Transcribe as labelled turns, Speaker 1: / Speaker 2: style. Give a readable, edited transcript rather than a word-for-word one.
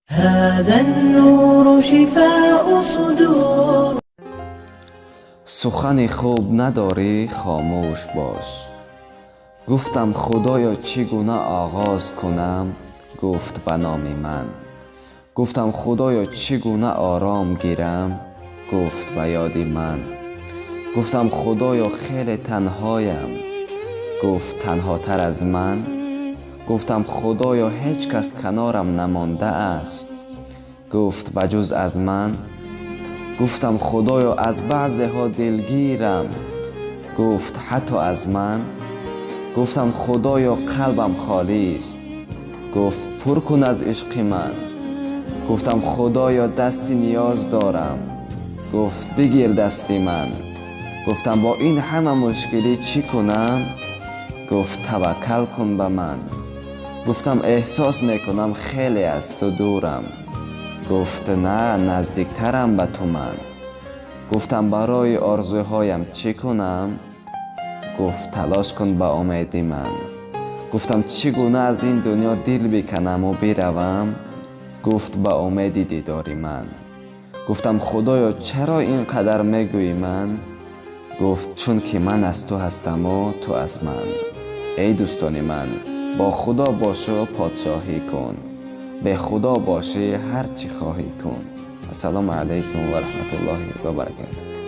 Speaker 1: هذا النور شفاء صدور.
Speaker 2: Сухани хуб надорӣ, хомӯш бош. Гуфтам: «Худоё, чӣ гуна оғоз кунам?» Гуфт: «Ба номи ман». Гуфтам: «Худоё, чӣ гуна ором гирам?» Гуфт: «Ба ёди ман». Гуфтам: «Худоё, хеле танҳоям». Гуфт: «Танҳотар аз ман?» Гуфтам: «Худоё, ҳеҷ кас канорам намондааст». Гуфт: «Ба ҷуз аз ман». Гуфтам: «Худоё, аз баъзеҳо дилгирам». Гуфт: «Ҳатто аз ман?» Гуфтам: «Худоё, қалбам холист». Гуфт: «Пур кун аз ишқи ман». Гуфтам: «Худоё, дасти ниёз дорам». Гуфт: «Бигир дасти ман». Гуфтам: «Бо ин ҳама мушкилӣ чӣ кунам?» Гуфт: «Таваккал кун ба ман». Гуфтам: «Эҳсос мекунам, хеле аз ту дурам». Гуфт: «На, наздиктарам ба ту ман». Гуфтам: «Барои орзуҳоям чӣ кунам?» Гуфт: «Талош кун ба умеди ман». Гуфтам: «Чӣ гуна аз ин дунё дил биканаму биравам?» Гуфт: «Ба умеди дидори ман». Гуфтам: «Худоё, чаро ин қадар мегӯӣ ман?» Гуфт: «Чунки ман аз ту ҳастаму ту аз ман». Эй дӯстони ман, бо Худо бошу подшоҳӣ кун, бе Худо бошӣ, ҳар чӣ хоҳӣ кун. Ассалому алайкум ва раҳматуллоҳи ва баракатуҳ.